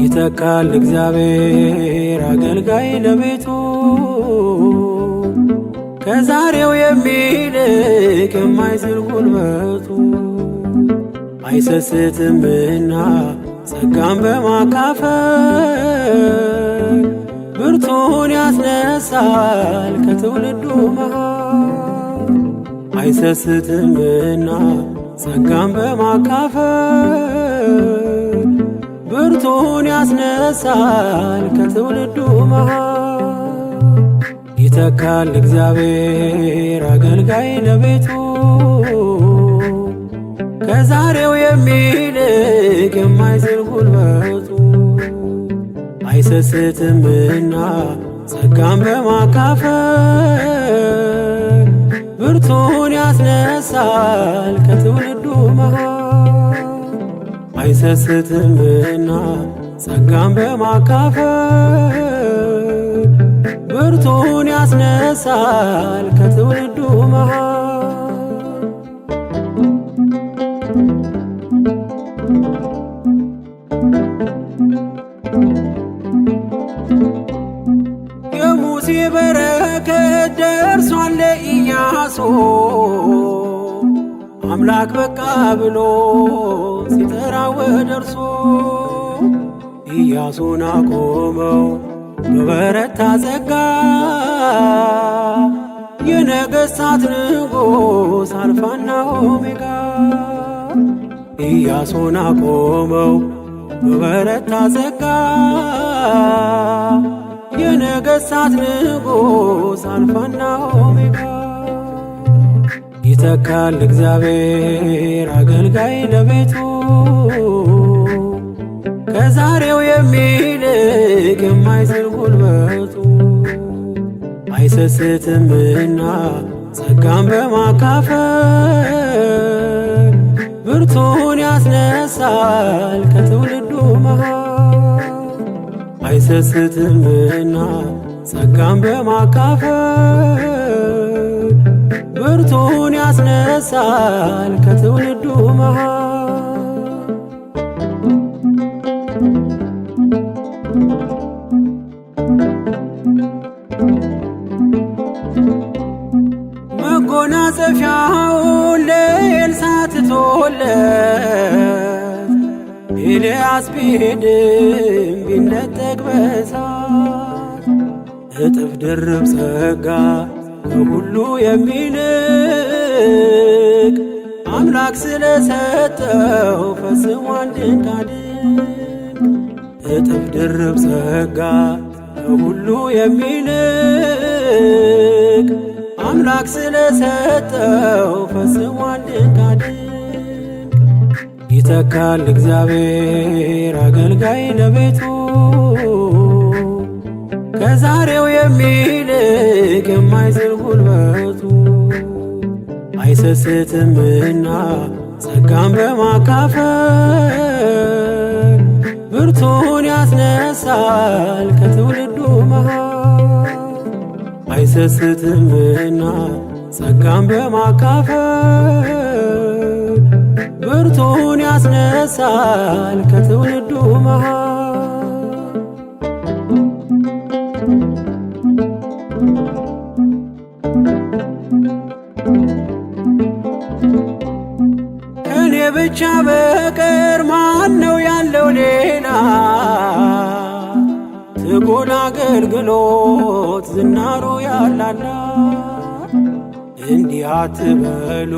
ይተካል እግዚአብሔር አገልጋይ ለቤቱ ከዛሬው የሚልቅ የማይዝል ጉልበቱ አይሰስትምና ጸጋን በማካፈል ብርቱን ያስነሳል ከትውልዱ መሃል አይሰስትምና ጸጋን በማካፈል ብርቱን ያስነሳል ከትውልዱ መሃል ይተካል እግዚአብሔር አገልጋይ ለቤቱ ከዛሬው የሚልቅ የማይዝል ጉልበቱ አይሰስትምና ጸጋን በማካፈል ብርቱን ያስነሳል ከትውልዱ መሃል አይሰስትምና ጸጋን በማካፈል ብርቱን ያስነሳል ከትውልዱ መሃል። የሙሴ በረከት ደርሷል ለኢያሱ አምላክ በቃ ብሎ ሲጠራ ወደ እርሱ ኢያሱን አቆመው በበረታ ጸጋ የነገሥታት ንጉሥ አልፋና ኦሜጋ ኢያሱን አቆመው በበረታ ጸጋ የነገሥታት ንጉሥ አልፋና ኦሜጋ ይተካል እግዚአብሔር አገልጋይ ለቤቱ ከዛሬው የሚልቅ የማይዝል ጉልበቱ አይሰስትምና ጸጋን በማካፈል ብርቱን ያስነሳል ከትውልዱ መሃል አይሰስትምና ጸጋን በማካፈል ብርቱን ያስነሳል ከትውልዱ መሃል። መጎናጸፊያውን ለኤልሳዕ ትቶለት ኤልያስ ቢሄድም ቢነጠቅ በእሳት እጥፍ ድርብ ጸጋ ከሁሉ የሚልቅ አምላክ ስለሰጠው ፈጽሞ ድንቃድንቅ እጥፍ ድርብ ጸጋ ከሁሉ የሚልቅ አምላክ ስለሰጠው ፈጽሞ ድንቃድንቅ ይተካል እግዚአብሔር አገልጋይ ለቤቱ ከዛሬው የሚልቅ የማይዝል ጉልበቱ አይሰስትምና ጸጋን በማካፈል ብርቱን ያስነሳል ከትውልዱ መሃል አይሰስትምና ጸጋን በማካፈል ብርቱን ያስነሳል ከትውልዱ መሃል። ከኔ ብቻ በቀር ማን ነው ያለው ሌላ? ትጉን አገልግሎት ዝናሩ ያላላ እንዲህ አትበሉ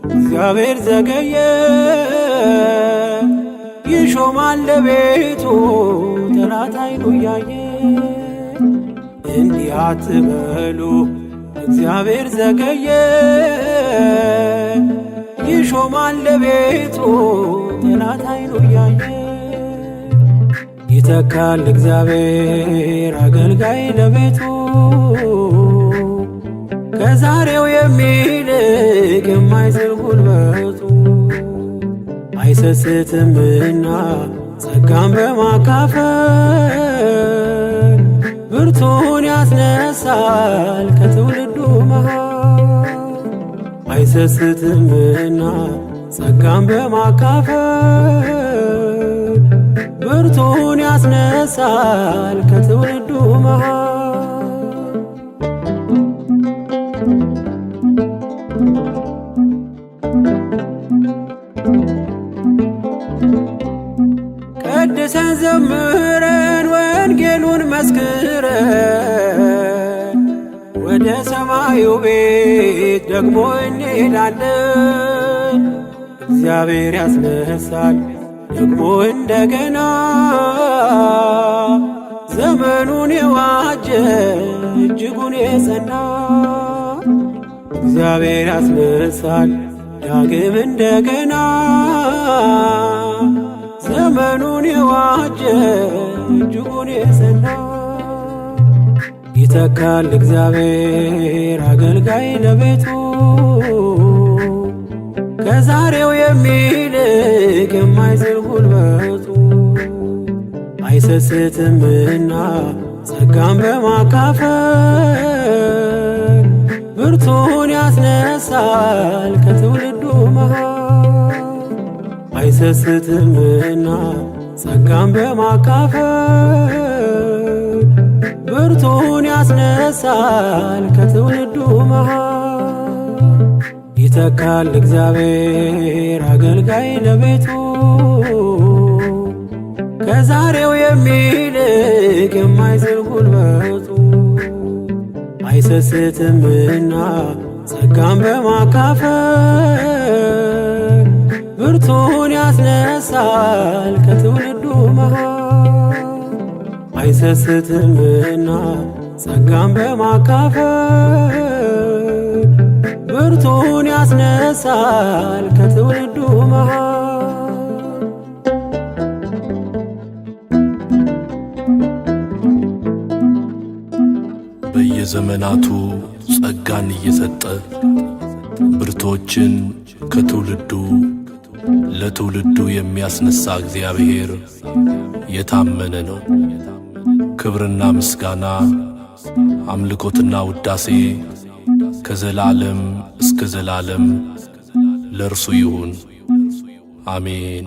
እግዚአብሔር ዘገየ፣ ይሾማል ለቤቱ ጠላት አይኑ እያየ። እንዲህ አትበሉ እግዚአብሔር ዘገየ፣ ይሾማል ለቤቱ ጠላት አይኑ እያየ። ይተካል እግዚአብሔር አገልጋይ ለቤቱ ከዛሬው የሚልቅ የማይዝል ጉልበቱ አይሰስትምና ጸጋን በማካፈል ብርቱን ያስነሳል ከትውልዱ መሃል አይሰስትምና ጸጋን በማካፈል ብርቱን ያስነሳል ከትውልዱ መሃል። ቀድሰን ዘምረን ወንጌሉን መስክረን ወደ ሰማዩ ቤት ደግሞ እንሄዳለን። እግዚአብሔር ያስነሳል ደግሞ እንደገና ዘመኑን የዋጀ እጅጉን የጸና። እግዚአብሔር ያስነሳል ዳግም እንደገና ዘመኑን የዋጀ እጅጉን የጸና። ይተካል እግዚአብሔር አገልጋይ ለቤቱ ከዛሬው የሚልቅ የማይዝል ጉልበቱ። አይሰስትምና ጸጋን በማካፈል ብርቱን ያስነሳል ከትውልዱ መሃል። አይሰስትምና ጸጋን በማካፈል ብርቱን ያስነሳል ከትውልዱ መሃል። ይተካል እግዚአብሔር አገልጋይ ለቤቱ ከዛሬው የሚልቅ የማይዝል ጉልበቱ። አይሰስትምና ጸጋን በማካፈል ብርቱን ያስነሳል ከትውልዱ መሃል። አይሰስትምና ጸጋን በማካፈል ብርቱን ያስነሳል ከትውልዱ መሃል። በየዘመናቱ ጸጋን እየሰጠ ብርቶችን ከትውልዱ ለትውልዱ የሚያስነሳ እግዚአብሔር የታመነ ነው። ክብርና ምስጋና፣ አምልኮትና ውዳሴ ከዘላለም እስከ ዘላለም ለእርሱ ይሁን። አሜን።